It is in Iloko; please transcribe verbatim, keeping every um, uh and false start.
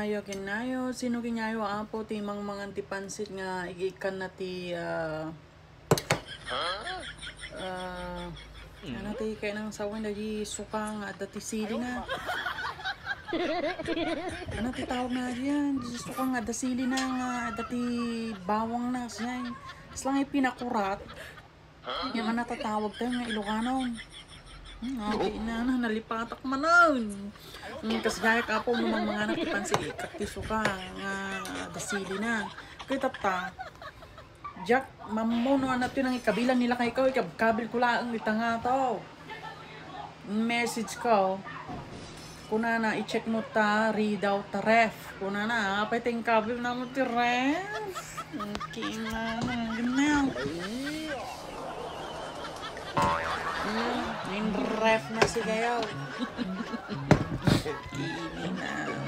Ayo, kinayo, sino kinayo, Apo, ti mangmangan ti pansit nga igikanna ti, ah, ah, ano ti kaya nang sawen dagiti suka nga adda ti sili na? Ano ti tawag na diyan? Dagiti suka nga adda sili na nga adda ti bawang na, siya. Sila nga pinakurat. Nga natatawag tayo nga Ilocano. Hmm, okay na, na, nalipatak manen. Hmm, kas gayak, Apo, no mangmanganak ti pansit, ikat ti suka nga adda sili na. Kita ta. Jack, mammo no, ano ti nang ikabilan nila kay ikaw, ikabkabil ko laeng ita nga to. Message ko. Kunana, i-check mo ta, read out ta ref. Kunana, apay ti inkabil na mo ti ref. Okay na, ganyan. Hmm, in ref na si kayo. Ini na.